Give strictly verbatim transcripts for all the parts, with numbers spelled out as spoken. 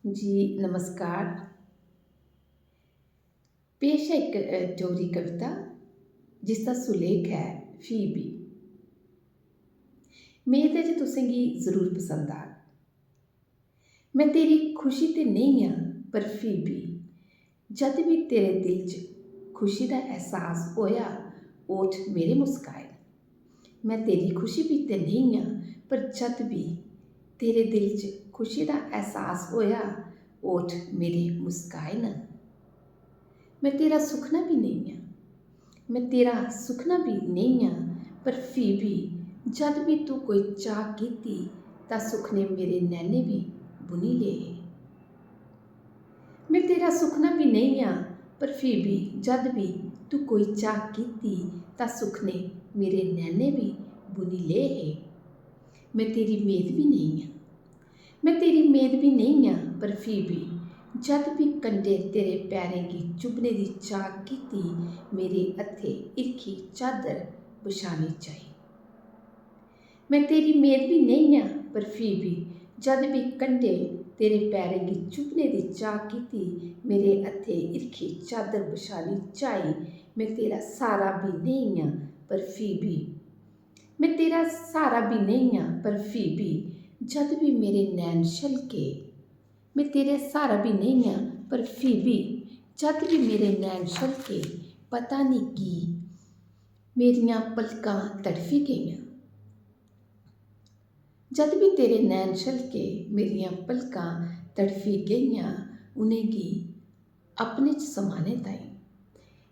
जी नमस्कार। पेश ऐ इक, अ, डोगरी कविता जिसदा सुलेख ऐ फीबी। मेद ऐ जे तुसें गी जरूर पसंद आग। में तेरी खुशी ते नेईं आं, पर फीबी जद बी तेरे दिल च खुशी दा एहसास होया, ओठ मेरे मुस्काए न। में तेरी खुशी बी ते नेईं आं, पर जद बी तेरे दिल च खुशी दा एहसास होया, ओठ मेरे मुस्काए न। में तेरा सुखना बी नेईं आं, में तेरा सुखना बी नेईं आं, पर फी बी जद बी तू कोई चाह कीती, तां सुखने मेरे नैने बी बुनी ले हे। में तेरा सुखना बी नेईं आं, पर फी बी जद बी तू कोई चाह कीती, तां सुखने मेरे नैने बी बुनी ले हे। में तेरी मेद बी नेईं आं, में तेरी मेद बी नेईं आं, पर फी बी जद बी कंडे तेरे पैरें गी चुब्भने दी चाह कीती, मेरे हत्थे हिरखी चादर बछानी चाही। में तेरी मेद बी नेईं आं, पर फी बी जद बी कंडे तेरे पैरें गी चुब्भने दी चाह कीती, मेरे हत्थे हिरखी चादर बछानी चाही। में तेरा सारा बी नेईं आं, पर फी बी में तेरा सारा बी नेईं आं, पर फी बी जद बी मेरे नैन छलके। में तेरे सारा बी नेईं आं, पर फी बी जद बी मेरे नैन छलके। पता निं की मेरियां पलकां तड़फी गेइयां। जद बी तेरे नैन छलके, मेरियां पलकां तड़फी गेइयां उ'नेंगी अपने च समाने ताईं।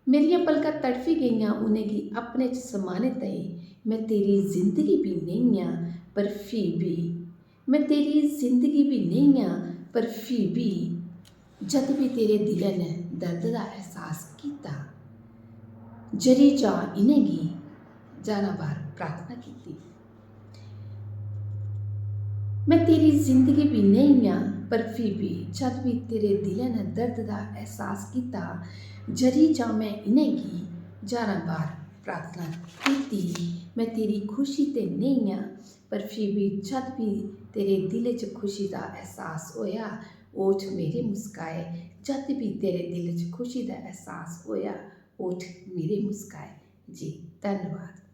मेरियां पलकां तड़फी गेइयां उ'नेंगी अपने च समाने ताईं। में तेरी जिंदगी बी नेईं आं, पर फी बी में तेरी जिंदगी बी नेईं आं, पर फी बी जद बी तेरे दिलै ने दर्द दा एहसास कीता, जरी जा इ'नेंगी ज्हारां बार प्रार्थना कीती। में तेरी जिंदगी बी नेईं आं, पर फी बी जद बी तेरे दिलै ने दर्द दा एहसास कीता, जरी जा में इ'नेंगी ज्हारां बार प्रार्थना कीती। में तेरी खुशी ते नेईं आं, पर फी बी जद बी तेरे दिलै च खुशी दा एहसास होया, ओठ मेरे मुस्काए। जद बी तेरे दिलै च खुशी दा एहसास होया, ओठ मेरे मुस्काए। जी धन्नवाद।